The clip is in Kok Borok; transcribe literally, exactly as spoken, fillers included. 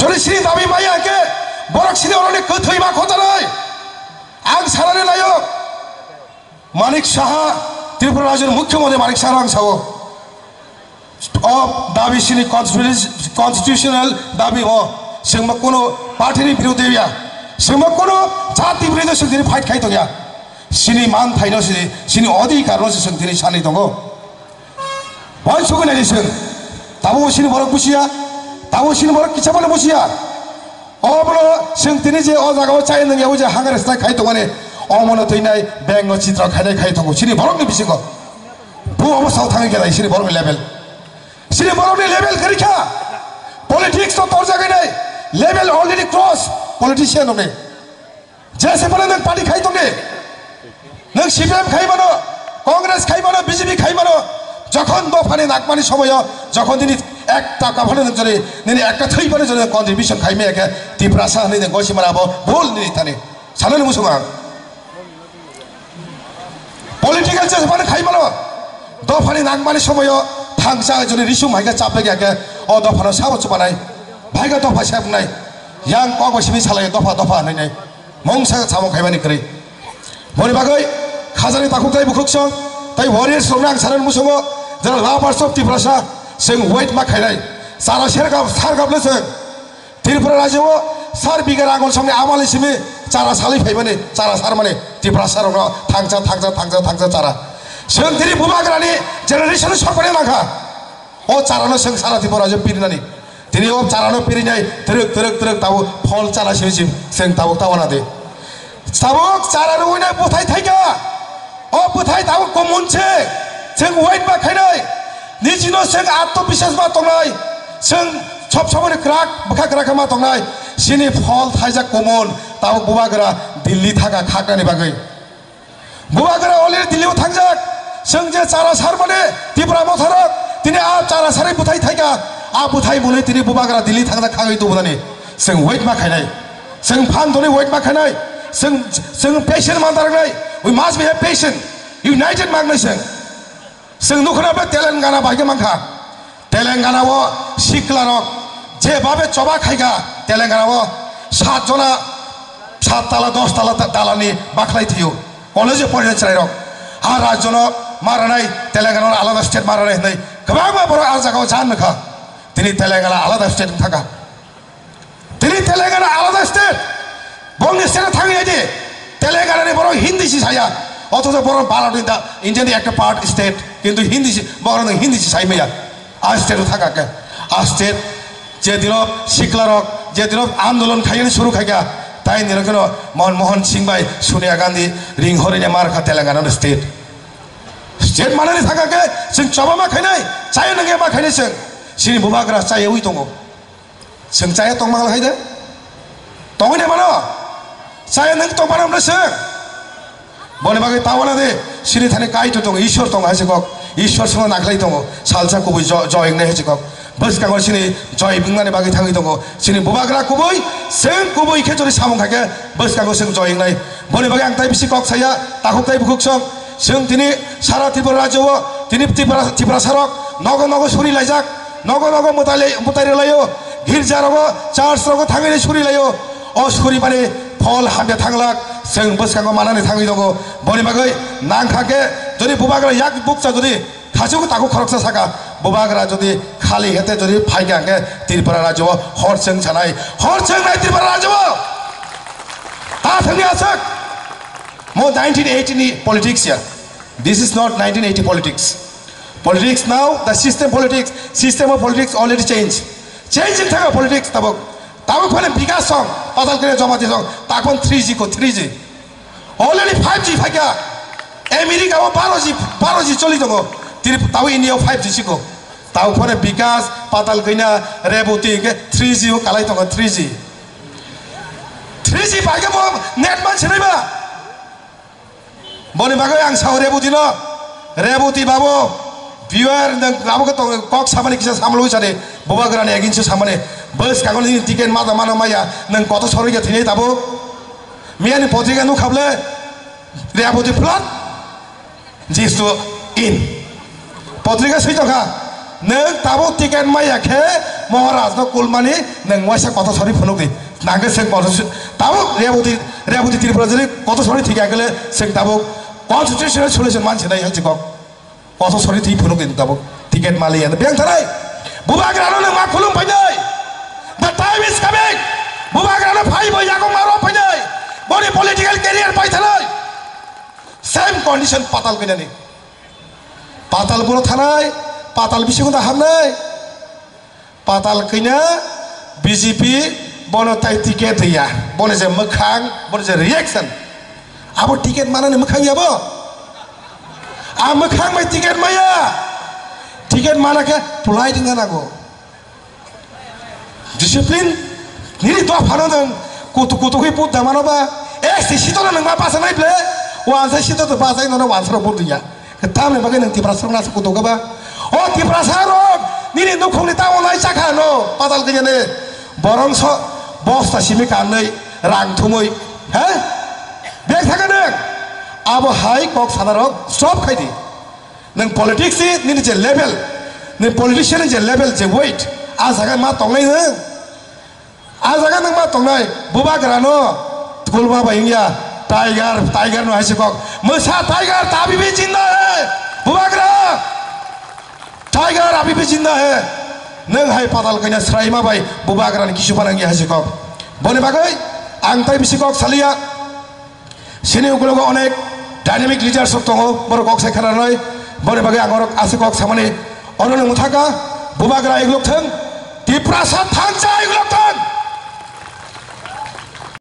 Jodi sini dabi maya khe, borok sini oroni kwthwi ma khotanai. Ang sanani nayo, Manik Saha, Tripura Rajyoni Mukhyamantri Manik Saha ang sao. O dabi sini constitution-, constitutional dabi o. Chwngma kuno party ni birodhi ya. Chwngma kuno jati birodhi chwng tini fight khai tongya. Sini man thaino sini, sini odhikar no chwng tini sani tongo. Bai sugwi naidi chwng. Tabo sini borok busiya, tabo sini borok kisa bono busiya. Obono chwng tini je o jagao chai nangya o je hangare stai khai tongmani, omono twi nai beng no chitra khainai khai tongo. Sini borok ni bisingo. Bu obo sao thangwi khe nai sini borok ni level. Sini borok ni level kari kha. Politics to torjagwi nai. Level already cross politician rok ni. Jese phano nwng party khai tongdi. Nwng C P M khai mano, Congress khai mano, B J P khai mano. Jokhon dophani nakmani somoyo, jokhon nini ek taka phano nwng jodi, nini ekta thwi phano jodi contribution khai maya khe Tiprasa hwnwi nwng gosi mano abo bhul nini thani. Sanani muchungo ang. Political jese phano khai mano. Dophani nakmani somoyo thangsa jodi risum hai khe chap bai khe o dophano sabo chubanai. Bhai khe dopha sebnai. Yang kok bai simi salai dopha dopha hwnwi nai. Mungsa samung khaimani kwrwi. Boni bagwi khajani takhuk tei bukhuk song tei warriors rokno ang sanani muchungo, jora lovers of Tiprasa, chwng wait ma khainai. Chara sergap, sargap le chwng. Tripura rajyo o sar biga rang songni amali simi chara salai phaimani, chara sarmani Tiprasa rokno thangsa, thangsa, thangsa, thangsa chara. Chwng tini bubagrani generation sokmani langkha. O charano chwng sara Tripura rajyo pirinani. Tini o charano pirinai twrwk, twrwk, twrwk tabuk phol chara simi sim chwng tabuk tabana de. Tabuk chara rwina bwthai thaika. O bwthai tabuk kumun se. Chwng wait ba khainai. Nijino chwng atmobiswas ba tongnai. Chwng sob somoni kwrak, bwkha kwrak khe ma tongnai. Sini phol thaijak kumun. Tabuk bubagra Delhi thaka khaknani bagwi. Bubagra already Delhi o thangjak. Chwng je chara sarmani Tipra motharok, tini a chara sari bwthai thaika. A bwthai mwnwi tini bubagra Delhi thangjak khagwi tubunani. Chwng wait ma khainai. Chwng phan doni wait ma khainai. Chwng, chwng patient man daraknai. We must be have patient. United mangnai chwng. Chwng nukhuna be Telangana bai khe mankha. Telangana o sikla rok je babe choba khaika Telangana o sat jona sat tala dos tala da-, dalani bakhlai thio. College o porina chwrai rok. A rajyo no maranai Telangana o alada state maranai hwnwi kwbangma borok a jagao jan nukha. Tini Telangana alada state wngkha. Tini Telangana alada state. Bongni state thangwi naidi. Telangana ni borok Hindi si saya. Othocho borok Bharat ni da, India ni ekta part state. Kintu Hindi si, borok no Hindi si sai maya. A state thaka ke. A state je dino sikla rok, je dino andolon khaiyani suru khaika. Tai nirokno Manmohan Singh bai Sonia Gandhi ring horini mar kha Telangana ni state. State manani thaka ke, chwng choba ma khainai, chaya nangya ma khainai chwng. Sini bubagra chaya ui tongo. Chwng chaya tongma hai de? Tongwi de mano? Chaya nwng tongma nang chwng? Boni bagwi tawana de, sini thani Kaitor tongo, Ishwar tongo hai se kok. Ishwar songno naklai tongo, salsa kubui jo-, joy wngnai hai se kok. Bwskango sini joy wngnani bagwi thangwi tongo. Sini bubagra kubui, chwng kubui khe jodi samung khaikhe, bwskango chwng joy wngnai. Boni bagwi ang tai bisi kok saya, takhuk tai bukhuk song. Chwng tini sara Tripura rajyo o, tini Tripura, Tripura sarok, nogo nogo suri laijak. Nogo nogo mwtai lai-, mwtai rwlaio, girja rogo, church rogo thangwi suri laio. O suri mani phol hamya thanglak, chwng bwskango manani thangwi tongo. Boni bagwi nangkha khe jodi bubagra yak bukcha jodi khachuk takhuk khoroksa saka, bubagra jodi khali hete jodi phaikha hwnkhe Tripura rajyo o hor chwng sanai, hor chwng nai Tripura rajyo o. Ta thangwi aswk. Mo nineteen eighty ni politics ya. This is not nineteen eighty politics. Politics now, the system politics, system of politics already changed. Changing thaka politics tabuk. Tabuk phone bikas song, patal kene joma di song, takon three G ko three G. Already five G phaika. America o baro G, baro G choli tongo. Tiri tabuk India o five G siko. Tabuk phone bikas, patal kena, Reboti ke three G o kalai tongo three G. Three G phaika mo net man sinai ba. Boni bagwi ang sao Reboti no, Reboti babu, viewer nwng abo khe tong kok samani kisa samlui sadi, bubagrani against samani, bwskango nini ticket ma da mano maya, nwng koto soroi khe thini tabo. Miyani potrika nuk khable, Reboti flood, Jisu in. Potrika swi tongkha, Nwng tabuk ticket maya khe Maharaj no kulmani nwng waisa kotor sori phunuk di. Nangkhe swng kotor si-, tabuk Reboti, Reboti Tripura jani kotor sori thik ya khe le swng tabuk constitutional solution manse nai hai chikok. Kotor sori thik phunuk di tabuk ticket mali ya. Beng tharai. Bubagra no nwng ma khulum phainai. The time is coming. Bubagra no phai bo yago maro phainai. Boni political career pai thanai. Same condition Patal Kanya ni. Patal buro thanai, Patal bisingo da hamnai. Patal Kanya B J P bono tai ticket ya. Bono je mwkhang, bono je reaction. Abo ticket manani mwkhang ya bo. A mwkhang bai ticket maya. Ticket mana khe polite wngna nango. Discipline, nini dopha no nwng kutu kutu khe put da mano ba, S T seat no nwng ma basa nai ble, wansa seat to basa no wansa ro put ya. Tamni bagwi nwng Tiprasa rok nasa kutu ba. O Tiprasa rok, nini nukhung ni tamo nai chakha no, Patal Kanya ni borong so, bosta simi kanwi, rang thumwi, he? Bek thaka nwng, abo hai kok sana rok stop khai di. Nwng politics ni nini je level, nwng politician ni je level je weight, a jaga ma tongnai nwng. A jaga nwng ma tongnai, Bubagra no kulma bai wngya, Tiger, Tiger no hai se kok. Mwsa Tiger ta bibi jinda hai, Bubagra. Tiger abi bibi jinda hai. Nwng hai Patal Kanya sraima bai Bubagra ni kisu panang ya hai se kok. Boni bagwi ang tai bisi kok saliya. Sini ukulogo onek dynamic leaders rok tongo, borok kok sai khana rwnai, boni bagwi ang orok aswk kok samani, oro nwng mwthaka, Bubagra iglok thang, Tiprasa thansa iglok thang,